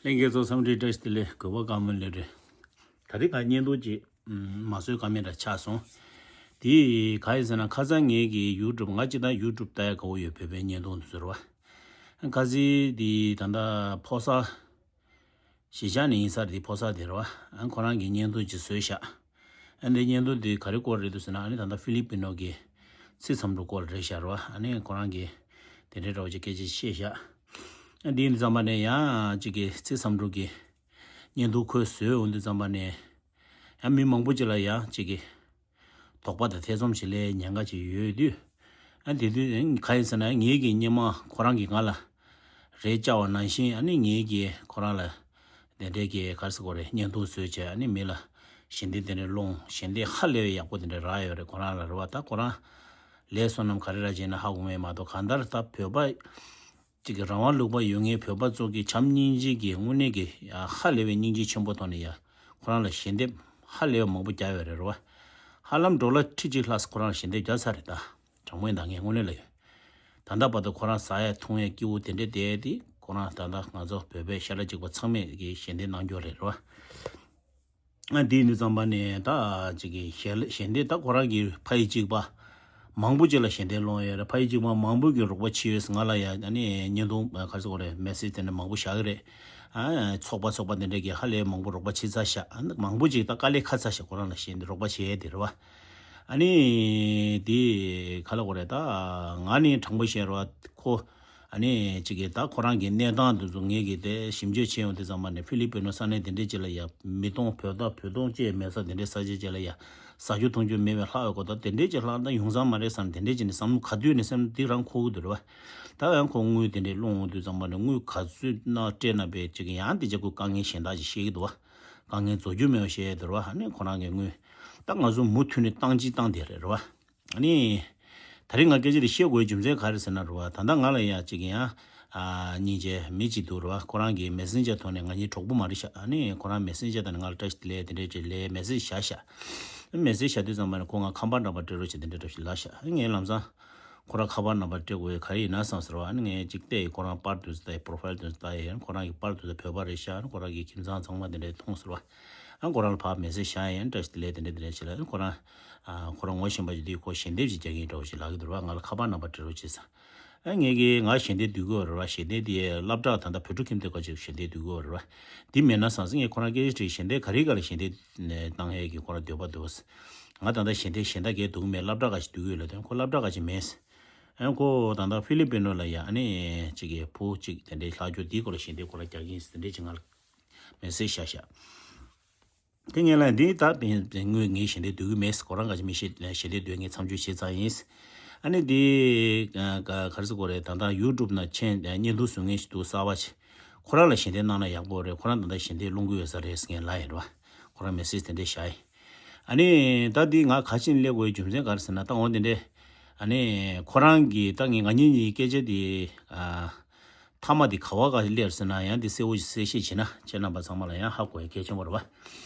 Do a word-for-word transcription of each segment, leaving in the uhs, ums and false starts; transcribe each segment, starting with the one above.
ལྷན་རྒྱས་ཚོ་འཚམས་འདྲི་བཀྲ་ཤིས་བདེ་ལེགས། གུས་པ་བཀའ་མོལ་ལེ་རེད། ད་རེས་ང་བརྙན་ཐུང་ཅིག་ཨམ། མ་བཟོས་ཀ་མེད་འདྲ་ཆགས་སོང་། དེ་ག་ཡིན་ཟེར་ན། ཁ་སང་ངེད་ཀྱི་ཡུ་ཊུབ། ང་སྤྱིར་བཏང་ཡུ་ཊུབ་ལྟ་ཡ་དགའ་བོ་ཡོད། བོད་པའི་བརྙན་ཐུང་དེ་ཚོ་རེད་བ། ཁ་སང་དེ་ད་ལྟ་ཕོ་གསར། གཞིས་ཆགས་ནས་ཡིན་ས་རེད། དེ་ཕོ་གསར་དེ་རེད་བ། ཁོ་རང་གིས་བརྙན་ཐུང་ཅིག་བཟོས་ཤག་ཨ་འདི་བརྙན་ཐུང་དེ་ག་རེ་སྐོར་རེད་འདུག་ཟེར་ན། ཨ་ནི་ད་ལྟ་ཧྥི་ལི་པི་ནོ་གི་ཚིག་མཚམས་འདྲི་སྐོར་རེད་ཤག་རེད་བ། ཨ་ནི་ཁོ་རང་གིས་དེ་འདྲའི་འདྲ་བོ་ཅིག་སྐད་ཆ་བཤད་ཤག་ཨ་འདི་ཡིན་དུས་ཙམ་པ་ནས་ཡང་ཅིག་གི་ཚིག་མཚམས་འདྲི་གི་བརྙན་ཐུང་ཁོས་བཟོས་འོང་དུས་ཙམ་པ་ནས། ཡང་མི་མང་པོ་ཅིག་ལ་ཡང་ཅིག་གི་དོགས་པ་དང་ཐེ་ཚོམ་ཞིག་སླེབས་ཉེན་ཁ་ཅིག་ཡོད་དུས། ཨ་དེ་དུས་ག་ཡིན་ཟེར་ན། ངེད་ཀྱི་སྔོན་མ་ཁོ་རང་གིས་ང་ལ་རེ་བཅར་བ་ནང་བཞིན། ཨ་ནི་ངེད་ཀྱིས་ཁོ་རང་ལ་དེ་འདྲའི་གི་ག་རེ་ཟེར་དགོས་རེད། བརྙན་ཐུང་བཟོས་བྱས། ཨ་ནི་མི་ལ་ཞལ་འདེབས་དེ་འདྲ་སློང་། ཞལ་འདེབས་ཧ་ལས་པའི་ཡག་པོ་དེ་འདྲ་རག་ཡོད་རེད་ཁོ་རང་ལ་རེད་བ། ད་ཁོ་རང་ལས་བསོད་ནམས་ག་རེ་རག་བྱས་ན་ཧ་གོ་མེད་མ་གཏོགས། གང་ལྟར་ད་བོད་པ་གཅིག་གི་རང་དབང་ལུང་པ་ཡོད་མཁན་བོད་པ་ཚོ་གི་བྱམས་སྙིང་རྗེ་གི་དངོས་གནས་ཀྱི་ཡ་ཧ་ལས་པའི་སྙིང་རྗེ་ཆེན་པོ་ཐོག་ནས་ཡ་ཁོ་རང་ལ་ཞལ་འདེབས་ཧ་ལས་པ་མང་པོ་བརྒྱབ་ཡོད་རེད་རེད་བ། ཧ་ལམ་ཌོ་ལར་ཁྲི་གཅིག་ལྷག་ཙམ་ཁོ་རང་ལ་ཞལ་འདེབས་བརྒྱབ་ཚར་རེད། ད་དྲང་པོ་ཡིན་ད། ངས་དངོས་གནས་ལ་ཡོད། ད་ལྟ་བར་དུ་ཁོ་རང་ཟ་ཡ་འཐུང་ཡ་སྐྱིད་པོ་དེ་འདྲ་བསྡད་དེ། ཁོ་རང་ད་ལྟ་ང་ཚོ་བོད་པའི་ཤ་ཁྲག་གཅིག་པ་ཚང་མས་ཀྱི་ཞལ་འདེབས་གནང་རྒྱུ་རེད་རེད་བ། ཨ་འདི་ཡིན་དུས་ཙམ་པ་ནས་ད་ཅིག་གི་ཞལ་ཞལ་འདེབས། ད་ཁོ་རང་གི་ཕ་ཡུལ་གཅིག་པ་མང་པོ་ཅིག་ལ་ཞལ་འདེབས་སློང་ཡོད་རེད། ཕ་ཡུལ་གཅིག་པ་མང་པོ་གི་རོགས་པ་བྱས་ཡོད། ང་ལ་ཡ་ཨ་ནི་བརྙན་ཐུང་ག་རེ་ཟེར་དགོས་རེད། མེ་སེ་ཇི་དེ་འདྲ་མང་པོ་བཞག་གི་རེད། ཨ་ཚོགས་པ་ཚོགས་པ་དེ་འདྲ་གི་ཧ་ལས་མང་པོ་རོགས་པ་བྱས་ཚར་ཤག་ཨ་ནི་མང་པོ་ཅིག་ད་དཀའ་ལས་ཁག་ཚར་ཤག་ཁོ་རང་ལ་ཞལ་འདེབས་རོགས་པ་བྱས་དེ་རེད་བ། ཨ་ནི་དེ་ག་ལབ་དགོས་རེད། ད་ང་ནི་དྲང་པོ་བཤད་རོགས། ཁོ་ཨ་ནི་ཅིག་གི་ད་ཁོ་རང་གི་གནས་སྟངས་དེ་ཚོ་ངེད་ཀྱིས་དེ་ཞིབ་འཇུག་བྱས་ཡོང་དུས་ཙམ་པ་ནས། ཧྥི་ལི་པི་ནོ་ས་གནས་དེ་འདྲས་ཅིག་ལ་ཡ་མི་སྟོང་བོད་ད་བོད་སྟོང་བཅས་མེད་ས་དེ་འདྲས་ས་ཆ་ཅིག་ལ་ཡ་ཟ་རྒྱུ་འཐུང་རྒྱུ་མེད་པའི་ལྷག་ཡོད་གོ། ད་དེ་འདྲས་ཅིག་ལྷག་ད་ཡོང་ས་མ་རེད་བསམ། དེ་འདྲས་ཅིག་ནས་བསམ་བློ་ག་དུས་ནས་སེམས་འདི་རང་འཁོར་གི་འདུག་རེད་བ། ད་ཡང་ཁོ་དངུལ་དེ་འདྲས་སློང་འོང་དུས་ཙམ་པ་ནས་དངུལ་ག་ཚོད་ན་སྤྲད་ན་བས་ཅིག་ཡང་དེ་ཅིག་ཁོས་དཀའ་ངལ་གཞན་དག་ཅིག་བཤད་ཀྱི་འདུག་བ། དཀའ་ངལ་རྫོགས་རྒྱུ་མེད་པ་བཤད་འདུག་རེད་བ། ཨ་ནི་ཁོ་རང་གི་དངུལ་ད་ང་ཚོ་མུ་མཐུད་ནས་བཏང་གཅིག་བཏང་བསྡད་རེད་རེད་བ། ཨ་ནི། ད་རེས་ང་སྐད་ཆ་འདི་བཤད་དགོས་རྒྱུ་མཚན་ག་རེ་ཟེར་ན་རེད་བ། ད་ལྟ་ང་ལ་ཡ་གཅིག་ཡང་། ཨ། སྙིང་རྗེ་མི་གཅིག་འདུག་རེད་བ། ཁོ་རང་གིས་མེ་སེན་ཇར་ཐོག་ནས། ང་གཉིས་གྲོགས་པོ་མ་རེད་ཤག་ཨ་ནི་ཁོ་རང་མེ་སེན་ཇར་ཐོག་ནས་ང་ལ་བཀྲ་ཤིས་བདེ་ལེགས་དེ་འདྲས་ཅིག་ལབ་མེ་སེ་ཇི་བཞག་ཤག་མེ་སེ་ཇི་བཞག་དུས་ཙམ་པ་ནས་ཁོ་ང་ཁ་པར་ནམ་བར་སྤྲད་རོགས་བྱེད་དེ་འདྲས་འདྲ་ཞིག་ལབ་ཤག་ངས་ལམ་སང་ཁོ་རང་ཁ་པར་ནམ་བར་སྤྲད་དགོས་ཡ་ག་རེ་ཡིན་ན་བསམ་ཟེར་བ། ཨ་ནི་ངས་ཅིག་བལྟས་ཡིན། ཁོ་རང་པར་དེ་ཚོ་ལྟ་ཡིན། པོ་རོ་ཕའིལ་དེ་ཚོ་ལྟ་ཡིན། ཁོ་རང་གི་པར་དེ་ཚོ་བོད་པ་རེད་ཤག་ཨ་ནི་ཁོ་རང་གི་ཁྱིམ་ཚང་ཚང་མ་དེ་འདྲས་མཐོང་ཟེར་བ། ཨ་ཁོ་རང་ལ་ཕར་མེ་སེ་ཇི་བཞག་ཡིན། བཀྲ་ཤིས་བདེ་ལེགས་དེ་འདྲ་དེ་འདྲ་བྱེད་ལ། ཨ་ཁོ་རང་། ཨ། ཁོ་རང་ངོ་ཤེས་པ་ཅིག་དུས་ཁོ་ཞལ་འདེབས་ཅིག་རྒྱག་གིན་འདྲ་བོ་ཞིག་ལབ་ཀྱི་འདུག་ར། ང་ལ་ཁ་པར་ནམ་བར་སྤྲད་རོགས་བྱེད་ཟེར། ཨ་ངས་ཀྱིས་ང་ཞལ་འདེབས་སྡོད་ཀྱི་ཡོད་རེད་བ། ཞལ་འདེབས་དེ་སློབ་གྲྭ་ད་ལྟ་བོད་ཕྲུག་ཁྱིམ་སྡེ་སྐོར་ཅིག་ཞལ་འདེབས་སྡོད་ཀྱི་ཡོད་རེད་བ། འདི་མེད་ན་བསམ་སོང་། ངས་ཁོ་རང་སྐད་ཆ་དྲིས། ཞལ་འདེབས་ག་རེ་ག་ལ་ཞལ་འདེབས་བཏང་ཡས་ཀྱི་ཁོ་རང་འདོད་པ་འདུག་ཟེར། ང་ད་ལྟ་ཞལ་འདེབས་གཞན་དག་གས་སྡོད་ཀྱི་མེད། སློབ་གྲྭ་ཁག་ཅིག་སྡོད་ཀྱི་ཡོད་ལབ་དུས་ཁོ་སློབ་གྲྭ་ཁག་ཅིག་མེད་ཟེར། ཨ་ཁོ་ད་ལྟ་ཧྥི་ལི་པི་ནོ་ལ་ཡ་ཨ་ནི་ཅིག་གི་བུ་ཅིག་དེ་འདྲའི་ལྷག་རྒྱུ་དེའི་སྐོར་ལ་ཞལ་འདེབས་ཁོ་རང་རྒྱག་གི་ཡིན་ཟེར་དེ་འདྲའི་ཅིག་ང་ལ་མེ་སེ་ཇི་བཞག་ཤག་དེ་ངས་ལབ། འདི་ད་དངུལ་ངས་ཞལ་འདེབས་སྡོད་ཀྱི་མེད། ཁོ་རང་ག་ཅི་མི་ཤེས། ཞལ་འདེབས་སྡོད་ངས་མཚམས་འཇོག་བྱས་ཚར་ཡིན། ཨ་ནི་འདི་ག་ག་རེ་ཟེར་དགོས་རེད། ད་ལྟ་ཡུ་ཊུབ་ནང་མཆན་བརྙན་ཐུང་བཟོ་མཁན་ཞིག་འདུག་གསར་པ་ཞིག་ཁོ་རང་ལ་ཞལ་འདེབས་གནང་ན་ཡག་པོ་རེད། ཁོ་རང་ད་ལྟ་ཞལ་འདེབས་སློང་གི་ཡོད་ས་རེད་ཟེར་ངས་ལབ་ཡིན་རེད་བ། ཁོ་རང་མེ་སེ་ཇི་དེ་འདྲས་བཞག་ཡིན། ཨ་ནི་ད་འདི་ང་ག་ཅི་ནས་སླེབས་དགོས་རྒྱུ་མཚན་ག་རེ་ཟེར་ན། ད་འོ་དེ་འདྲས། ཨ་ནི་ཁོ་རང་གིས་ད་ངས་ང་གཉིས་གཉིས་སྐད་ཆ་དེ། ཨ། མཐའ་མ་དེ་ག་བ་ག་སླེབས་ཟེར་ན་ཡང་དེ་གསལ་བོ་ཞིག་གསལ་བཤད་བྱས་ན་ཁྱེད་རྣམ་པ་ཚང་མ་ལ་ཡང་ཧ་གོ་ཡ་གལ་ཆེན་པོ་རེད་བ།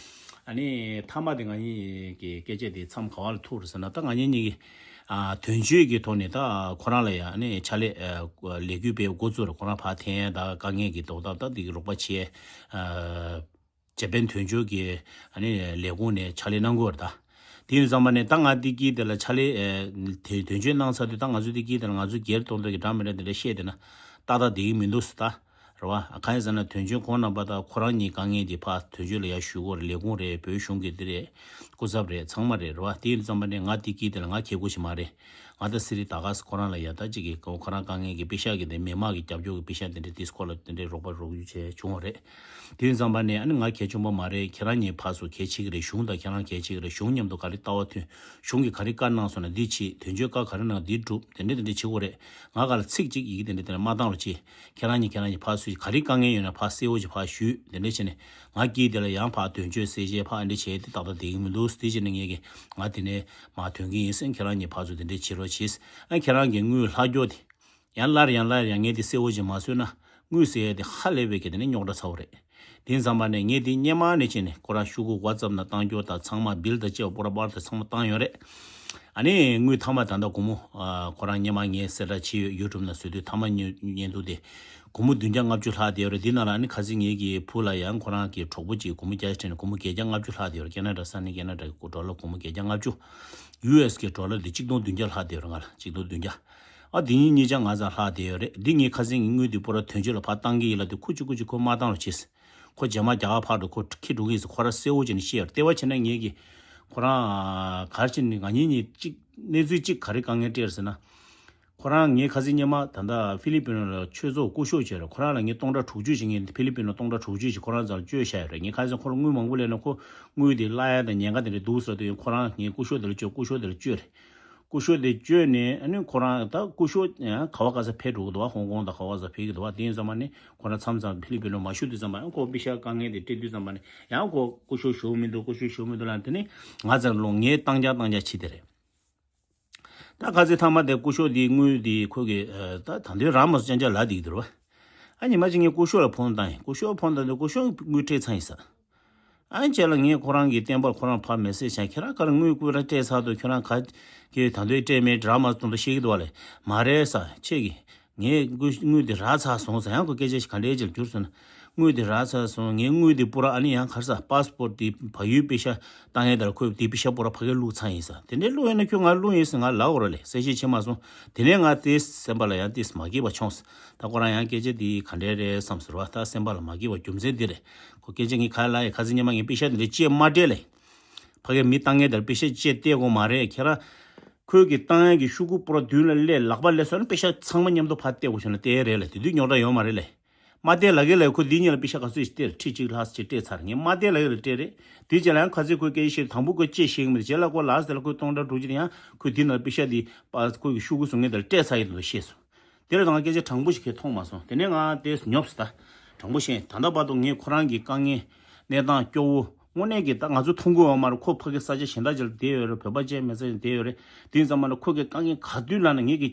ཨ་ནི་མཐའ་མ་དེ་ང་གཉིས་ཀྱི་སྐད་ཆ་དེ་མཚམས་ག་བ་ལ་ཐུག་རེད་ཟེར་ན། ད་ང་གཉིས་གཉིས་ཀྱི། ཨ། དོན་གཅོད་ཀྱི་ཐོག་ནས་ད་ཁོ་རང་ལ་ཡ་ཨ་ནི་ཕྱག་ལས། ཨ། ལས་འགུལ་སྤེལ་འགོ་བཙུགས་རེད། ཁོ་རང་ཕར་འཐེན་ཡ་ད་དཀའ་ངལ་གྱི་རྡོག་ཐག་ད་དེ་གི་རོགས་པ་བྱས། ཨ། ཇ་པན་དོན་གཅོད་ཀྱི་ཨ་ནི་ལས་ཁུངས་ནས་ཕྱག་ལས་གནང་གི་ཡོད་རེད་ད། དེ་ཡིན་ཙམ་པ་ནས་ད་ང་དེ་དཀྱིལ་དེ་ལ་ཕྱག་ལས། ཨེ། དེ་དོན་གཅོད་གནང་ཚར་དུས་ད་ང་ཚོ་དེ་དཀྱིལ་དེ་ལ་ང་ཚོ་སྒེར་ཐོག་ཐོག་གི་འདྲ་མི་འདྲ་དེ་འདྲ་བཤད་བསྡད་ན་ཏག་ཏག་བསྡད་ཀྱི་མི་འདུག་ཟེར་ད། རེད་བ། གང་ཡིན་ཟེར་ན་དོན་གཅོད་ཁོང་རྣམ་པ་ད་ཁོ་རང་གཉིས་དཀའ་ངལ་དེ་ཕར་དོན་གཅོད་ལ་ཡར་ཞུ་གི་ཡོད་རེད། ལས་ཁུངས་རེད། བོད་གཞུང་གི་དེ་རེད། སྐུ་ཚབ་རེད། ཚང་མ་རེད། རེད་བ། དེ་ཡིན་ཙམ་པ་ནས་ང་དེ་དཀྱིལ་དེ་ལ་ང་གལ་དགོས་ཤིག་མ་རེད། ང་ད་སི་རི་ད་ག་སི་ཁོ་རང་ལ་ཡ་ད་ཅིག་གི་ཁོ་རང་དཀའ་ངལ་གྱི་པེ་ཤག་གི་དེ་མི་མང་གི་རྒྱབ་སྐྱོར་གྱི་པེ་ཤག་དེ་འདྲ་དེ་སྐོར་ལ་དེ་འདྲའི་རོགས་པ་རོགས་ཡུལ་བྱས་བྱུང་བ་རེད། དེ་ཡིན་ཙམ་པ་ནས་ཨ་ནི་ང་གལ་ཆེན་པོ་མ་རེད། ཁྱེད་རང་གཉིས་ཕར་ཚུར་གལ་ཆེ་གི་རེད། གཞུང་དང་ཁྱེད་རང་གལ་ཆེ་གི་རེད། གཞུང་མཉམ་དུ་ག་རེ་ལྟ་བ་མཐུན། གཞུང་གིས་ག་རེ་བཀའ་གནང་སོང་ན་འདི་བྱེད། དོན་གཅོད་བཀའ་ག་རེ་གནང་འདི་སྒྲུབ། དེ་འདྲ་དེ་འདྲ་བྱེད་དགོས་རེད། ང་ག་ལ་ཚིག་གཅིག་ཡི་གེ་དེ་འདྲ་དེ་འདྲ་མ་བཏང་རོགས་གྱིས། ཁྱེད་རང་གཉིས་ཁྱེད་རང་གཉིས་ཕར་ཚུར་ག་རེ་དཀའ་ངལ་ཡོད་ན་ཕར་གསལ་བོ་ཅིག་ཕར་ཞུས། དེ་འདྲ་བྱས་ནས་ང་དཀྱིལ་དེ་ལ་ཡང་ཕར་དོན་གཅོད་གསལ་བཤད་ཕར་འདི་བྱས་ཏེ་ཏག་ཏག་བསྡད་ཀྱི་མི་འདུག་དེ་བྱས་ནས་ངས་ཀྱིས་ང་དེ་ནས་མར་ཐོན་གྱི་ཡིན་ཟེར། ཁྱེད་རང་གཉིས་ཕར་ཚུར་དེ་འདྲ་བྱེད་རོགས་གྱིས། ཨ་ཁྱེད་རང་གི་དངུལ་ལྷག་རྒྱུ་དེ། ཡང་སླར་ཡང་སླར་ཡང་ངས་དེ་གསལ་བོ་ཅིག་མ་བཟོས་ན་དངུལ་ཟེར་ཡ་དེ་ཧ་ལས་པའི་གི་དེ་ནས་རྙོག་དྲ་ཚ་བོ་རེད། དེ་ཙམ་པ་ནས་ངས་དེ་སྔོན་མ་ནས་བྱས་ནས་ཁོ་རང་ཤོག་གུ་ཝ་ཙབ་ནང་བཏང་རྒྱུ་དང་ཚང་མ་བིལ་དང་བཅས་པ་པོ་ར་པར་དང་ཚང་མ་བཏང་ཡོད་རེད། ཨ་ནི་དངུལ་མཐའ་མ་ད་ལྟ་སྒོར་མོ་ཨ་ཁོ་རང་སྔོན་མ་ངས་གསལ་བསྒྲགས་བྱས་ཡོད། ཡུ་ཊུབ་ནང་བཟོས་དུས་མཐའ་མ་བརྙན་བརྙན་ཐུང་དེ་སྒོར་མོ་བདུན་བརྒྱ་ལྔ་བཅུ་ལྷག་བསྡད་ཡོད་རེད། འདི་ནང་ལ་ཨ་ནི་ཁ་སང་ངེད་ཀྱི་བུ་ལ་ཡང་ཁོ་རང་གི་གྲོགས་པོ་གཅིག་སྒོར་མོ་བརྒྱ་སྤྲད་ནས་སྒོར་མོ་བརྒྱད་བརྒྱ་ལྔ་བཅུ་ལྷག་བསྡད་ཡོད་རེད། ཁེ་ན་ཌ་ས་གནས་ཁེ་ན་ཌ་གི་ཌོ་ལར་སྒོར་མོ་བརྒྱད་བརྒྱ་ལྔ་བཅུ། ཡུ་ཨེས་གི་ཌོ་ལར་དེ་གཅིག་སྟོང་བདུན་བརྒྱ་ལྷག་བསྡད་ཡོད་རེད། ང་ལ་གཅིག་སྟོང་བདུན་བརྒྱ། ཨ་དེ་གཉིས་གཉིས་ཆ་ང་ཚང་ལྷག་བསྡད་ཡོད་རེད། འདི་ངས་ཁ་སང་གི་དངུལ་དེ་པུ་ར་དོན་གཅོད་ལ་ཕར་བཏང་གི་ཡིན་ལབ་དུས་ཁོ་གཅིག་ཁོ་གཅིག་ཁོ་མ་བཏང་རོགས་བྱེད། ཁོ་རྗེས་མ་རྒྱ་གར་ཕར་འགྲོ་ཁོ་ཁྱི་འགྲོ་གི་ཡིན་ཟེར་ཁོ་རང་གསལ་བོ་བྱས་ནས་བཤད་ཡོད་རེད། ལྟེ་བ་བྱས་ན་ངེད་ཀྱི་ཁོ་རང་ག་རེ་བྱས་ནས་ང་གཉིས་གཉིས་གཅིག་གནས་ཚུལ་གཅིག་ག་རེ་དཀའ་ངལ་འཕྲད་ཟེར་ན། ཁོ་རང་ངས་ཁ་སང་སྔོན་མ་ད་ལྟ་ཧྥི་ལི་པིན་ལ་ཆོས་ཚོགས་སྐུ་ཞབས་བྱས་རེད། ཁོ་རང་ལ་ངས་སྟོང་ཕྲག་དྲུག་ཅུ་ཞིག་ངས་ཧྥི་ལི་པིན་ལ་སྟོང་ཕྲག་དྲུག་ཅུ་ཞིག་ཁོ་རང་རྩར་བཅོལ་བཞག་ཡོད་རེད། ངས་ཁ་སང་ཁོ་ལ་དངུལ་མང་པོ་སླེབས་ན་ཁོ་དངུལ་དེ་གླ་ཡ་དང་ཉེན་ཁ་དེ་འདྲ་འདུག་ཟེར་དུས་ཁོ་རང་ངས་སྐུ་ཞབས་དེ་ལ་བཅོལ། སྐུ་ཞབས་དེ་ལ་བཅོལ་རེད། སྐུ་ཞབས་དེ་བཅོལ་ནས་ཨ་ནི་ཁོ་རང་ད་སྐུ་ཞབས་ཡང་ག་བ་ག་ས་ཕེབས་འགྲོ་གི་འདུག་བ། ཧོང་ཀོང་དང་ག་བ་ག་ས་ཕེབས་ཀྱི་འདུག་བ། དེ་ཡིན་ཙམ་པ་ནི་ཁོ་རང་མཚམས་མཚམས་ཧྥི་ལི་པིན་ལ་མ་བཞུགས་དུས་ཙམ་པ་ཡང་ཁོ་པེ་ཤག་དཀའ་ངལ་དེ་འཕྲད་དུས་ཙམ་པ་ནི་ཡང་ཁོ་སྐུ་ཞབས་བཞུགས་མི་འདུག་སྐུ་ཞབས་བཞུགས་མི་འདུག་ལབ། དེ་ནི་ང་ཚོར་ལོ་ངས་བཏང་རྐྱང་བཏང་རྐྱང་བྱེད་དེ་རེད། ད་ཁ་སང་མཐའ་མ་དེ་སྐུ་ཞབས་དེའི་དངུལ་དེ་ཁོ་གི་ད་ད་འདོད་རག་མ་སོང་ཅང་ཅང་ལབ་བསྡད་ཀྱི་འདུག་བ། ཨ་ཉི་མ་གཅིག་ངས་སྐུ་ཞབས་ལ་ཕོན་བཏང་ཡིན། སྐུ་ཞབས་ཕོན་བཏང་དུས་སྐུ་ཞབས་དངུལ་སྤྲད་ཚར་ཡིན་ས། ཨ་ནི་རྗེས་ལ་ངས་ཁོ་རང་གི་བསྟན་པར་ཁོ་རང་ཕར་མེ་སེ་ཇི་བྱས། ཁྱེད་རང་ག་རེ་དངུལ་སྐུ་ར་སྤྲད་ཚར་འདུག་ཁྱོད་རང་ག་གི་ད་འདོད་སྤྲད་མེད་རག་མ་སོང་འདུག་བཤད་ཀྱི་འདུག་བ་ལས། མ་རེད་ས་ཁྱེད་ཀྱིས། ངས་དངུལ་དངུལ་དེ་རག་ཚར་སོང་ཟེར། ཡང་ཁོ་སྐད་ཆ་ཞིག་ག་འདྲའི་ཅིག་གྱུར་སོང་ན། དངུལ་དེ་རག་ཚར་སོང་། ངས་དངུལ་དེ་པུ་ར་ཨ་ནི་ཡང་ག་རེ་ཟ་པ་སི་པོར་ཊི་དེ་བལ་ཡུལ་པེ་ཤག་བཏང་ཡས་དེར་ཁོས་དེ་པེ་ཤག་པུ་ར་ཕ་གིར་བླུགས་ཚར་ཡིན་ས། དེ་འདྲའི་བླུགས་ཡོད་ན་ཁྱོད་ང་བླུགས་ཡིན་ཟེར་ང་ལབ་དགོས་རེད་ལས། གསལ་བཤད་བྱེད་མ་སོང་། དེ་ནས་ང་དེ་སེམས་པ་ལ་ཡང་ཏིས་མ་སྐྱིད་པ་བྱུང་ས། ད་ཁོ་རང་ཡང་སྐད་ཆ་དེ་ག་འདྲའི་རེད་བསམ་ཟེར་བ། ད་སེམས་པ་ལ་མ་སྐྱིད་པ་རྒྱུ་མཚན་འདི་རེད། ཁོ་སྐད་ཆ་ངས་ག་རེ་ལབ་ཡིན། ཁ་སང་སྔོན་མ་ངས་པེ་ཤག་དེ་འདྲ་སྤྲད་མ་སྤྲད་ལས། ཕ་གིར་མི་བཏང་མཁན་དེར་པེ་ཤག་ཅེས་སྟེར་དགོས་མ་རེད། ཁྱེད་རང་ཁོས་ཀྱི་བཏང་ཡག་གི་ཤོག་གུ་པུ་ར་མདུན་ལ་སླེབས། ལག་པ་སླེབས་སོང་ན་པེ་ཤག་ཚང་མ་མཉམ་དུ་ཕར་སྟེར་དགོས་བྱུང་ན་སྟེར་རེད་ལ། དེ་དུས་རྙོག་དྲ་ཡོད་མ་རེད་ལ། མ་སྟེར་ལབ་ཀྱི་ལ། ཁོ་འདི་གཉིས་ལ་པེ་ཤག་ག་ཚོད་ཞིག་སྟེར། ཁྲི་གཅིག་ལྷག་ཅིག་སྤྲད་ཚར། ངས་མ་སྟེར་ལབ་ཀྱི་ལ་སྤྲད་རེད། དེ་རྗེས་ལ་ཡང་ཁ་སང་ཁོས་སྐད་ཆ་བཤད། དང་པོ་ཁོས་ཅེས་བཤད་གི་མི་འདུག་རྗེས་ལ་ཁོ་ལགས་ཟེར་ལ་ཁོས་སྟོང་ཕྲག་དྲུག་ཅུ་དེ་ཡང་ཁོས་འདི་ནང་པེ་ཤག་འདི་པ་ཁོ་གི་ཤོག་གུ་བཟོ་མཁན་དེར་སྤྲད་ཚར་ཡོད་འདུག་བཤད་སོང་། དེ་ལ་ད་ང་སྐད་ཆ་དྲང་པོ་ཞིག་གིས་མཐོང་མ་སོང་། དེ་ནས་ང་དེ་ཉོབ་སོང་། ད་དྲང་པོ་བཤད། ད་ལྟ་བར་དུ་ངས་ཁོ་རང་གི་དཀའ་ངལ་གནས་སྟངས་སྐྱོ་བོ་དངོས་གནས་ཀྱི་ད་ང་ཚོ་མཐོང་གི་ཡོད་མ་རེད། ཁོ་ཕ་གི་ས་ཆ་གཞན་དག་ཅིག་ལ་བསྡད་ཡོད་རེད། བོད་པ་བཅས་མི་ཚེ་བསྡད་ཡོད་རེད། དེ་ཡིན་ཙང་མ་ལ་ཁོ་གི་དཀའ་ངལ་ག་དུས་ལ་ན་ངེད་ཀྱི་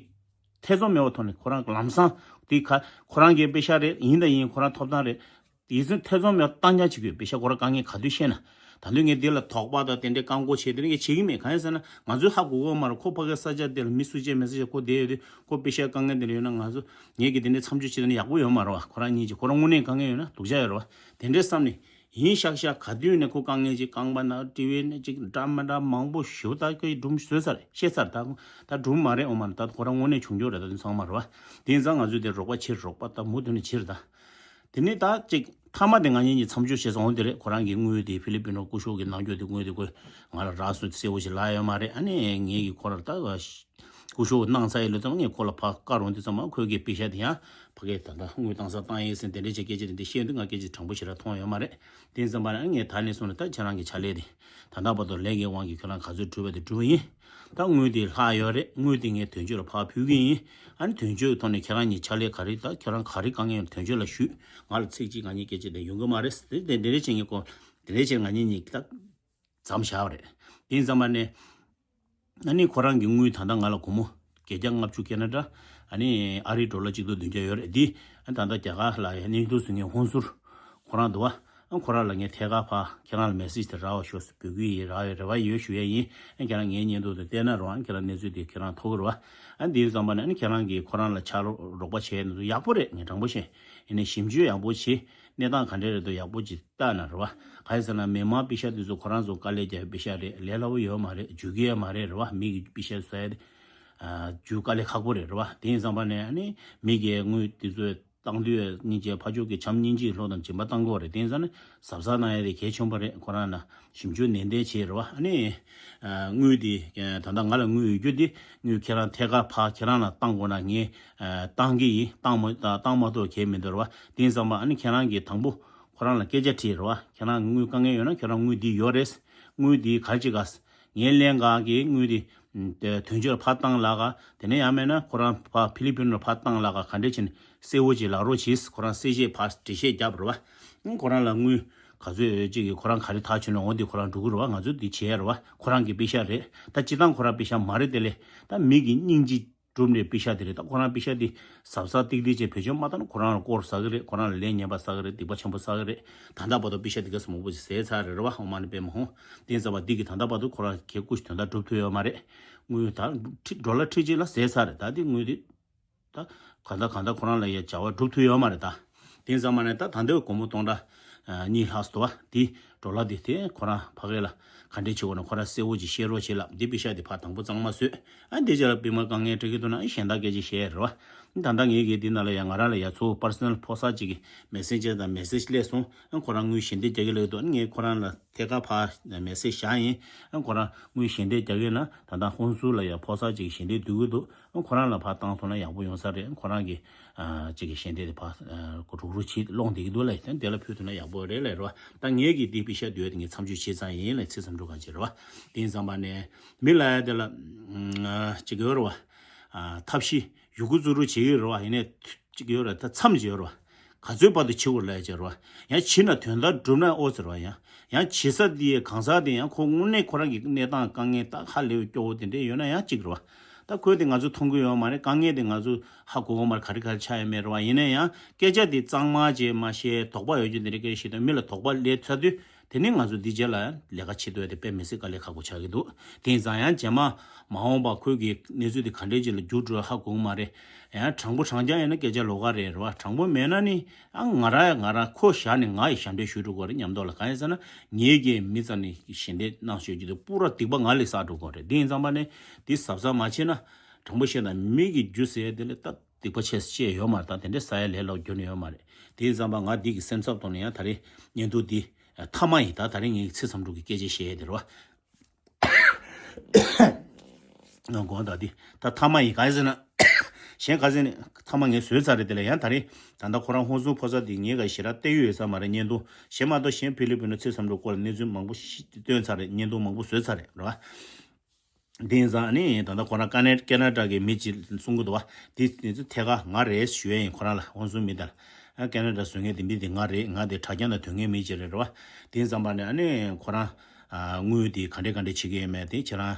ཐེ་ཚོམ་མེད་པའི་ཐོག་ནས་ཁོ་རང་ལམ་སང་དེ་ག་ཁོ་རང་གི་པེ་ཤག་རེད། ཡིན་དང་ཡིན་ཁོ་རང་ཐོབ་ཐང་རེད། དེ་ཚོ་ཐེ་ཚོམ་མེད་པ་བཏང་རྐྱང་བྱེད་དགོས། པེ་ཤག་ཁོ་རང་དཀའ་ངལ་ག་དུས་བཤད་ན། ད་དུང་ངས་འདི་ལ་དོགས་པ་དང་དེ་འདྲའི་བཀག་འགོག་བྱས་དེ་འདྲ་ངས་བྱེད་ཀྱི་མེད། གང་ཡིན་ཟེར་ན་ང་ཚོས་ཧ་གོ་གི་ཡོད་མ་རེད། ཁོ་ཕ་གི་ས་ཆ་དེ་ལ་མི་སུ་བཅས་མི་སུ་བཅས་ཁོ་བསྡད་ཡོད་དུས་ཁོ་པེ་ཤག་དཀའ་ངལ་དེ་འདྲ་ཡོད་ན་ང་ཚོ་ངེད་ཀྱིས་དེ་འདྲའི་མཚམས་གཅོད་བྱེད་ན་ཡག་པོ་ཡོད་མ་རེད་བ། ཁོ་རང་ཉིད་ཀྱིས་ཁོ་རང་དངོས་གནས་དཀའ་ངལ་ཡོད་ན་སྡུག་ཅག་ཡོད་རེད་བ། དེ་འདྲའི་བསམ་ནས། ཡིན་ཤག་ཤག་ག་དུས་ནས་ཁོ་དཀའ་ངལ་ཅིག་རྐང་པ་ན་དཀྲི་བའི་ནས་ཅིག་འདྲ་མི་འདྲ་མང་པོ་ཞེ་པོ་ད་ཁོས་སྒྲུང་བཟོས་ཚར་བཤད་ཚར། ད་ད་སྒྲུང་མ་རེད། འོ་མ་ད་ཁོ་རང་དངོས་གནས་བྱུང་ཆོག་རེད། ད་དུང་ཚང་མ་རེད་བ། དེ་ཡིན་ཙང་ང་ཚོས་དེ་རོགས་པ་བྱེད། རོགས་པ་ད་མུ་མཐུད་ནས་བྱེད་རེད་ད། དེ་ནས་ད་ཅིག་མཐའ་མ་དེ་ང་གཉིས་གཉིས་མཚམས་སྦྱོར་བྱས་སོང་། འོ་དེ་རེད། ཁོ་རང་གི་དངུལ་དེ་ཧྥི་ལི་པིན་རོ་སྐུ་ཞབས་ཀྱི་གནང་རྒྱུ་དེ་དངུལ་དེ་ཁོས་ང་ལ་རག་སོང་གསལ་བོ་ཞིག་ལབ་ཡོད་མ་རེད། ཨ་ནི་ངེད་ཀྱིས་ཁོ་རང་ད་སྐུ་ཞབས་གནང་ཚར་ཡོད་ལ་ཙམ་ངས་ཁོ་ལ་ཕར་བཀའ་རང་དུས་ཙམ་ཁོས་ཀྱི་པེ་ཤག་དེ་ཡང་ཕ་གིར་ད་ལྟ་དངུལ་བཏང་ས་བཏང་ཡིན་ཟེར་དེ་འདྲའི་ཅིག་སྐད་ཆ་དེ་འདི་བཤད་དུས་ང་སྐད་ཆ་དྲང་པོ་ཞེ་དྲག་མཐོང་ཡོད་མ་རེད། དེ་ཙམ་པ་ན་ངས་ད་ནས་བཟུང་ནས་ད་ཁྱེད་རང་གི་ཕྱག་ལས་དེ་ད་ལྟ་བར་དུ་ལས་ཀའི་དབང་གིས་ཁྱེད་རང་ག་ཚོད་གྲུབ་པ་དེ་གྲུབ་པ་ཡིན། ད་དངུལ་དེ་ལྷག་ཡོད་རེད། དངུལ་དེ་ངས་དོན་གཅོད་ལ་ཕར་ཕུལ་གི་ཡིན། ཨ་ནི་དོན་གཅོད་ཀྱི་ཐོག་ནས་ཁྱེད་རང་གཉིས་ཕྱག་ལས་ག་རེ་ད་ཁྱེད་རང་ག་རེ་དཀའ་ངལ་ཡོད་ན་དོན་གཅོད་ལ་ཞུས། ང་ལ་ཚིག་གཅིག་ང་གཉིས་སྐད་ཆ་དེ་ཡོང་གི་མ་རེད། དེ་དེ་འདི་འདྲའི་བྱས་ངས་ཁོ་དེ་འདྲའི་བྱས་ང་གཉིས་གཉིས་ད་མཚམས་བཞག་པ་རེད། དེ་ཙམ་པ་ནས་ཨ་ནི་ཁོ་རང་གི་དངུལ་ད་ལྟ་ང་ལ་སྒོར་མོ་བརྒྱད་བརྒྱ་ལྔ་བཅུ་ཁེ་ན་ཌ། ཨ་ནི་ཨ་རིའི་ཌོ་ལར་གཅིག་སྟོང་བདུན་བརྒྱ་ཡོད་རེད། འདི་ཨ་ད་ལྟ་རྒྱ་གར་ལ་ཡ་གནས་སྡོད་བཟོ་མཁན་ཧོན་སུར་ཁོ་རང་འདུག་བ། ཨ་ཁོ་རང་ལ་ངས་ཐད་ཀར་ཕར་ཁྱེད་རང་ལ་མེ་སེ་ཇི་དེ་རག་པ་ཤོག་ཟེར་འབོད་སྐུལ་ཡིན། རག་ཡོད་རེ་བ་ཡོད་ཞུ་ཡ་ཡིན། ཨ་ཁྱེད་རང་ངའི་བརྙན་ཐུང་དེ་བལྟས་ན་རོགས། ཨ་ཁྱེད་རང་གནས་ཚུལ་དེ་ཁྱེད་རང་ཐོབ་ཀྱི་རེད་བ། ཨ་འདི་ཙམ་པ་ནས་ཨ་ནི་ཁྱེད་རང་གིས་ཁོ་རང་ལ་ཕྱག་རོགས་པ་བྱས་ན་ཡག་པོ་རེད། ངས་དྲང་པོ་བཤད། ཡིན་ནའི་ཞིབ་འཇུག་ཡག་པོ་བྱེད། གནས་སྟངས་ག་འདྲ་རེད་འདུག་ཡག་པོ་ཅིག་ལྟ་ན་རེད་བ། ག་རེ་ཟེར་ན་མི་མང་པེ་ཤག་དེ་ཚོ་ཁོ་རང་ཚོ་དཀའ་ལས་རྒྱག་པའི་པེ་ཤག་རེད། ལས་སླ་པོ་ཡོད་མ་རེད། འཇུ་གི་ཡོད་མ་རེད་རེད་བ། མི་གི་པེ་ཤག་བཟོ་ཡ་དེ་ཨ་འཇུ་དཀའ་ལས་ཁག་པོ་རེད་རེད་བ། དེ་ཡིན་ཙམ་པ་ནས་ཨ་ནི་མི་གི་དངུལ་དེ་ཚོ་བཏང་དུས་སྙིང་རྗེ་ཕར་ཕྱོགས་ཀྱི་བྱམས་སྙིང་རྗེ་ལྷོད་དང་སྦྱིན་པ་བཏང་དགོས་རེད། དེ་ཡིན་ཙང་ནི་གཟབ་གཟབ་གནང་ཡ་དེ་གལ་ཆེན་པོ་རེད། ཁོ་རང་ལ་ཞིབ་འཇུག་ནན་ཏན་བྱས་རེད་བ། ཨ་ནི་ཨ་དངུལ་དེ་ད་ལྟ་ང་ལ་དངུལ་ཡོད་རྒྱུ་དེ་དངུལ་ཁྱེད་རང་ཐད་ཀར་ཕར་ཁྱེད་རང་ལ་བཏང་དགོས་ན་ངས་ཨ་བཏང་གི་ཡིན། བཏང་མ་བཏང་མ་གཏོགས་གལ་མི་འདུག་རེད་བ། དེ་ཡིན་ཙམ་པ་ཨ་ནི་ཁྱེད་རང་གིས་དང་པོ་ཁོ་རང་ལ་སྐད་ཆ་དྲིས་རེད་བ། ཁྱེད་རང་དངུལ་དཀའ་ངལ་ཡོད་ན་ཁྱེད་རང་དངུལ་འདི་ཡོད་རེད། དངུལ་འདི་ག་རེ་བྱེད་ག་ངས་ལེན་ག་གི་དངུལ་འདི་དོན་གཅོད་ལ་ཕར་བཏང་ལབ་ག་དེ་ནས་ཡང་མེད་ན་ཁོ་རང་ཕར་ཧྥི་ལི་པིན་ལ་ཕར་བཏང་ལབ་ག་ག་འདྲས་བྱས་ནས་གསལ་བོ་ཅིག་ལབ་རོགས་གྱིས། ཁོ་རང་གསལ་བཤད་ཕར་འགྲེལ་བཤད་རྒྱབ་རེད་བ། ཁོ་རང་ལ་དངུལ་ག་ཚོད་ཅིག་གི་ཁོ་རང་ག་རེ་ཐག་ཆོད་ན་འོ་འདི་ཁོ་རང་འགྲོ་གི་རེད་བ། ང་ཚོ་འདི་བྱས་རེད་བ། ཁོ་རང་གི་པེ་ཤག་རེད། ད་སྤྱིར་བཏང་ཁོ་རང་པེ་ཤག་མ་རེད་དེ་ལས་ད་མི་གི་སྙིང་རྗེ་ གྲུབ་ནས་པེ་ཤག་དེ་རེད། ད་ཁོ་རང་པེ་ཤག་དེ་གཟབ་གཟབ་ཏིག་ཏིག་བྱས་བེད་སྤྱོད་མ་བཏང་ན་ཁོ་རང་ལ་སྐོར་ཟ་གི་རེད། ཁོ་རང་ལ་ལན་ངན་པ་ཟ་གི་རེད། སྡིག་པ་ཆེན་པོ་ཟ་གི་རེད། ད་ལྟ་བར་དུ་པེ་ཤག་དེ་ག་ཚོད་མང་པོ་ཞིག་ཟས་ཚར་རེད། རེད་བ། ཨོཾ་མ་ཎི་པདྨ་ཧཱུྃ། དེ་ཙམ་པ་འདི་གི་ད་ལྟ་བར་དུ་ཁོ་རང་གི་སྐུ་དོན་དག་སྒྲུབ་ཐུབ་ཡོད་མ་རེད། དངུལ་ད་ཁྲི་ཌོ་ལར་ཁྲི་གཅིག་ལ་ཟས་ཚར་རེད། ད་དེ་དངུལ་དེ་ད་གང་ལྟར་གང་ལྟར་ཁོ་རང་ལ་ཡ་བྱ་བ་སྒྲུབ་ཐུབ་ཡོད་མ་རེད་ད། དེ་ཙམ་མ་ནས་ད་ད་ལྟའི་སྒོར་མོ་སྟོང་ཕྲག་གཉིས་ལྷག་ཙམ་འདུག་བ། དེ་ཌོ་ལར་དེ་དེ་ཁོ་རང་ཕ་གི་ལ་ག་འདྲས་བྱེད་དགོས་ན་ཁོ་རང་གསལ་བོ་ཅིག་བཤད་རོགས་བྱེད་ལབ། དེ་པེ་ཤག་དེ་ཕར་དང་པོ་གཙང་མ་བཟོས། ཨ་འདི་རྗེས་ལ་པད་མ་དཀའ་ངལ་འཕྲད་ཀྱི་འདུག་ན་གཞན་དག་སྐད་ཆ་བཤད་རེད་བ། ད་ལྟ་ངས་གི་འདི་ནང་ལ་ཡ་ང་རང་ལ་ཡ་ཚོ་པར་སོ་ནལ་ཕོ་གསར་ཅིག་གི་མེ་སེ་ཇི་དང་མེ་སེ་ཇི་སླེབས་སོང་། ཨ་ཁོ་རང་དངུལ་ཞལ་འདེབས་རྒྱག་གི་ལབ་འདུག་ངས་ཁོ་རང་ལ་ཐད་ཀར་ཕར་མེ་སེ་ཇི་བཞག་ཡིན། ཨ་ཁོ་རང་དངུལ་ཞལ་འདེབས་རྒྱག་གི་ན་ད་ལྟ་ཧོན་སུར་ལ་ཡ་ཕོ་གསར་ཅིག་གི་ཞལ་འདེབས་སྡོད་ཀྱི་འདུག་ཨ་ཁོ་རང་ལ་ཕར་བཏང་ཐུབ་ན་ཡག་པོ་ཡོང་ས་རེད། ཁོ་རང་གི་ཨ་ཅིག་གི་ཞལ་འདེབས་དེ་ཕར་ཨ་རུག་རུག་བྱེད་སློང་བསྡད་ཀྱི་འདུག་ལབ། དེ་ལ་ཕུལ་ཐུབ་ན་ཡག་པོ་རེད་ལབ་རེད་བ། ད་ངས་གི་འདི་པེ་ཤག་བསྡུས་ཏེ་ངས་མཚམས་གཅོད་བྱས་ཙང་ཡིན་ལབ། ཚེ་བསམ་གྲུབ་གང་བྱེད་རེད་བ། དེ་ཡིན་ཙང་པ་ནས་མི་ལ་ཡ་དེ་ལ་ཨ་ཅིག་ཡོད་རེད་བ། ཨ་ཐབས་ཤེས་ཡོད་རྒུ་རྩུབ་རུ་བྱེད་ཀྱི་རེད་བ། ཡིན་ནའི་ཅིག་ཡོད་རེད། ད་མཚམས་ཅིག་ཡོད་རེད་བ། ག་ཚོད་བར་དུ་བྱེད་དགོས་ལབ་ཡ་ཅིག་རེད་བ། ཡང་བྱེད་ན་དོན་དག་འགྲུབ་ན་ཨོ་ཟེར་བ། ཡང་ཡང་བྱེད་ས་དེ་གང་ཟག་དེ་ཡང་ཁོ་དངོས་གནས་ཁོ་རང་གི་གནས་སྟངས་དཀའ་ངལ་ད་ཧ་ལས་པའི་སྐྱོ་བོ་དེ་འདྲས་ཡོད་ན་ཡང་གཅིག་རེད་བ། ད་ཁོས་དེ་ང་ཚོ་མཐོང་གི་ཡོད་མ་རེད། དཀའ་ངལ་དེ་ང་ཚོ་ཧ་གོ་གི་མ་རེད། ག་རེ་ག་རེ་ཆགས་ཡོད་མེད་རེད་བ། ཡིན་ན་ཡང་སྐད་ཆ་དེ་གཙང་མ་བྱས་མ་བཤད། དོགས་པ་ཡོད་རྒྱུ་དེ་འདྲས་སྐད་ཆ་བཤད་དུས་མི་ལ་དོགས་པ་སླེབས་ཚར་དུས། དེ་ནས་ང་ཚོ་འདི་རྗེས་ལ་ལས་ཀ་བྱེད་འདོད་དེ་དཔེ་མི་སྲིད་དཀའ་ལས་ཁག་པོ་ཆགས་ཀྱི་འདུག་དེ་ཡིན་ཙང་ཡང་རྗེས་མ་མ་འོངས་པ་ཁོས་ཀྱི་གནས་ཚུལ་དེ་ག་འདྲས་ཅིག་ལ་འགྱུར་འགྲོ་ཧ་གོ་གི་མ་རེད། ཡང་དྲང་པོ་དྲང་རྐྱང་ཡིན་ན་སྐད་ཆ་ལོགས་ཀ་རེད་རེད་བ། དྲང་པོ་མེད་ན་ནི་ཨ་ང་རང་ང་རང་ཁོ་བཞག་ནས་ང་ཡི་ཞབས་འདྲེན་ཞུ་འགྲོ་དགོས་རེད་སྙམ་མདོག་ལ། གང་ཡིན་ཟེར་ན་ངེད་ཀྱིས་མི་རྩ་ནས་ཞལ་འདེབས་གནང་ཞུ་རྒྱུ་དེ་པུ་ར་སྡིག་པ་ང་ལས་བསགས་འགྲོ་དགོས་རེད། དེ་ཡིན་ཙང་པ་ནས་འདི་གཟབ་གཟབ་མ་བྱས་ན། དྲང་པོ་བཤད་ན་མི་གི་རྒྱུ་ཟེར་དེ་ལས་ད་སྡིག་པ་ཆེ་ས་ཅི་ཡོད་མ་རེད། ད་དེ་འདྲས་ཟ་ཡ་ལས་ལོག་རྒྱུ་ནི་ཡོད་མ་རེད། དེ་ཡིན་ཙང་པ་ང་འདི་གི་སེམས་འཚབ་ཐོག་ནས་ཡང་ད་རེས་བརྙན་ཐུང་འདི་མཐའ་མ་ཡིན། ད་ད་རེས་ངས་ཚེ་བསམ་གྲུབ་ཀྱི་སྐད་ཆ་བཤད་ཡས་དེ་རེད་བ། ང་དགོངས་དག་འདི་ད་མཐའ་མ་ཡིན། ག་རེ་ཟེར་ན་གཞན་ག་ཟེར་ནས་མཐའ་མ་ངས་བཟོས་ཚར་རེད། དེ་ལས་ཡང་ད་རེས་ད་ལྟ་ཁོ་རང་ཧོན་སུར་ཕོ་གསར་འདི་ངས་ག་ཞེ་དྲག་བལྟས་ཡོད་ས་མ་རེད། བརྙན་ཐུང་གཞན་མ་གཏོགས་གཞན་ཕི་ལི་པིན་ནོ་ཚེ་བསམ་གྲུབ་སྐོར་ལ་གནས་ཚུལ་མང་པོ་ཞིག་བཏོན་ཚར་རེད། བརྙན་ཐུང་མང་པོ་བཟོས་ཚར་རེད་རེད་བ། དེ་ཡིན་ཙང་ནི་ད་ལྟ་ཁོ་རང་ཀ་ནེ་ཀེ་ན་ཌ་གི་མི་གཅིག་གསུང་གི་འདུག་བ། དེ་དེ་ཚོ་ཐད་ཀར་ང་རེད་ཞུ་ཡས་ཡིན། ཁོ་རང་ལ་ཧོན་སུར་མི་དང་ཀེ་ན་ཌ་བཟོ་མཁན་དེ་མི་དེ་ང་རེད། ང་དེ་དྲ་རྒྱ་ནང་དོན་མཁན་མི་གཅིག་རེད་རེད་བ། དེ་ཡིན་ཙང་པ་ནི་ཨ་ནི་ཁོ་རང་དངུལ་དེ་ག་འདྲས་ག་འདྲས་བྱེད་ཀྱི་ཡོད་མེད་དེ་ཁྱེད་རང་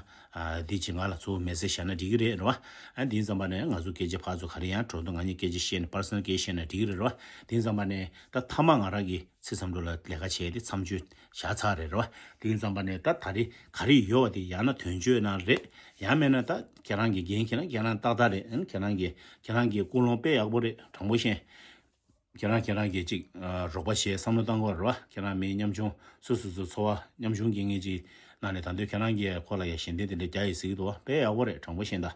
དེ་གཅིག་ང་ལ་ཚུར་མེ་སེ་ཇི་བཞག་ན་འགྲིག་གི་རེད་རེད་བ། ཨ་དེ་ཡིན་ཙང་པ་ནི་ང་ཚོ་སྐད་ཆ་ཕར་ཚུར་ག་རེ་ཡང་འགྲོ་དུས་ང་གཉིས་སྐད་ཆ་བཤད་ནས་པར་སོ་ནལ་སྐད་ཆ་བཤད་ན་འགྲིག་གི་རེད་རེད་བ། དེ་ཡིན་ཙང་པ་ནི་ད་མཐའ་མ་ང་རང་གི་ཚེ་བསམ་གྲུབ་ལ་ལས་ཀ་བྱས་ཏེ་མཚམས་གཅོད་བཞག་ཚར་རེད་རེད་བ། དེ་ཡིན་ཙང་པ་ནས་ད་ད་རེས་ག་རེ་ཡོད་པ་དེ་ཡང་ན་དོན་གཅོད་གནང་རེད། ཡང་མེད་ན་ད་ཁྱེད་རང་གི་འགན་ཁྱེད་རང་ཁྱེད་རང་ཏག་ཏག་རེད། ཨང་ཁྱེད་རང་གི་ཁྱེད་རང་གི་ཀུན་སློང་དཔེ་ཡག་པོ་རེད། དྲང་པོ་བཤད། ཁྱེད་རང་ཁྱེད་རང་གི་ཅིག་ཨ་རོགས་པ་བྱས་བསམ་བློ་བཏང་དགོས་རེད་བ། ཁྱེད་རང་མི་ཉམ་ཆུང་སོ་སོ་སོ་འཚོ་བ་ཉམ་ཆུང་སྐྱེལ་མཁན་ཅིག་ནང་ནས་ད་དུང་ཁྱེད་རང་གིས་ཁོ་ལ་ཡ་ཞལ་འདེབས་དེ་འདྲ་རྒྱག་ཡི་ཟེར་གི་འདུག་བ། དཔེ་ཡག་པོ་རེད། དྲང་པོ་བཤད་ད།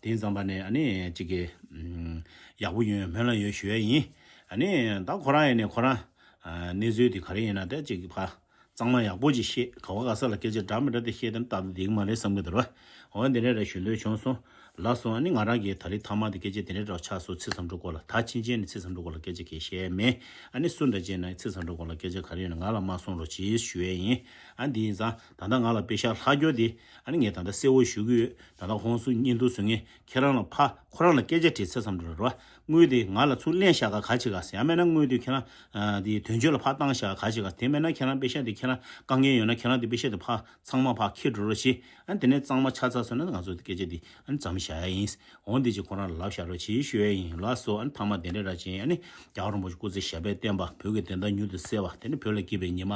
དེ་ཡིན་ཙང་པ་ནས་ཨ་ནི་ཅིག་གི་ཨམ་ཡག་པོ་ཡོང་སྨོན་ལམ་ཡོད་ཞུ་ཡ་ཡིན། ཨ་ནི་ད་ཁོ་རང་ཡིན་ནས་ཁོ་རང་ཨ་གནས་ཚུལ་དེ་ག་རེ་ཡིན་ན་ད་ཅིག་ཕ་གཙང་མ་ཡག་པོ་ཅིག་བཤད། ག་བ་ག་ས་ལ་སྐད་ཆ་འདྲ་མི་འདྲ་དེ་བཤད་དེ་ན་ད་དུང་འགྲིག་གི་མ་རེད་བསམ་གི་འདུག་ར། འོ་འདི་འདྲ་རེ་ཞུ་འདོད་བྱུང་སོང་། ལགས་སོ། ཨ་ནི་ང་རང་གིས་ད་རེས་མཐའ་མ་དེ་སྐད་ཆ་དེ་འདྲ་འདྲ་ཆགས་སོང་། ཚེ་བསམ་གྲུབ་སྐོར་ལ་ད་ཕྱིན་ཆད་ནས་ཚེ་བསམ་གྲུབ་སྐོར་ལ་སྐད་ཆ་གང་བཤད་མེད། ཨ་ནི་སུ་འདྲ་བྱས་ན་ཚེ་བསམ་གྲུབ་སྐོར་ལ་སྐད་ཆ་ག་རེ་ཡོད་ན་ང་ལ་མ་གསུང་རོགས་གྱིས་ཞུ་ཡས་ཡིན། ཨ་འདི་ཡིན་ཙང་ད་ལྟ་ང་ལ་པེ་ཤག་ལྷག་རྒྱུ་དེ་ཨ་ནི་ངས་ད་ལྟ་གསལ་བོ་ཞུ་གི་ཡོད། ད་ལྟ་ཧོན་སུར་བརྙན་ཐུང་བཟོ་མཁན་ཁྱེད་རང་ལ་ཕ་ཁོ་རང་ལ་སྐད་ཆ་དྲིས། ཚེ་བསམ་གྲུབ་ལ་རོ། དངུལ་དེ་ང་ལ་ཚུར་ལེན་བཞག་ག་ག་བྱེད་ག་ཟེར། ཡང་མེད་ན་དངུལ་དེ་ཁྱེད་རང་ཨ་དེ་དོན་གཅོད་ལ་ཕར་བཏང་བཞག་ག་ག་བྱེད་ག་དེ་མེད་ན་ཁྱེད་རང་པེ་ཤག་དེ་ཁྱེད་རང་དཀའ་ངལ་ཡོད་ན་ཁྱེད་རང་དེ་པེ་ཤག་དེ་ཕར་ཚང་མ་ཕར་འཁྱེར་འགྲོ་རོགས་བྱེད། ཨ་དེ་ནས་གཙང་མ་ཆགས་ཚར་སོང་ན་ང་ཚོ་དེ་སྐད་ཆ་དེ་ཨ་མཚམས་བཞག་ཡ་ཡིན། འོ་འདི་ཅིག་ཁོ་རང་ལ་ལབ་བཞག་རོགས་གྱིས་ཞུ་ཡ་ཡིན། ལགས་སོ། ཨ་མཐའ་མ་དེ་འདྲ་ར་ཅན་ཨ་ནི་རྒྱལ་བ་རིན་པོ་ཆེ་སྐུ་ཚེ་ཞབས་པད་བརྟན་པ། བོད་ཀྱི་བདེན་མཐའ་མྱུར་དུ་གསལ་བ། དེ་ནི་བོད་ལ་སྐྱིད་པའི་ཉི་མ་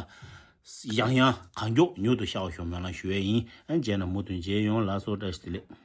ཡང་ཡང་གང་མགྱོགས་མྱུར་དུ་ཤར་བ་ཤོག་སྨོན་ལམ་ཞུ་ཡ་ཡིན། ཨ་མཇལ་ན་མུ་མཐུད་མཇལ་ཡོང་། ལགས་སོ། བཀྲ་ཤིས་བདེ་ལེགས།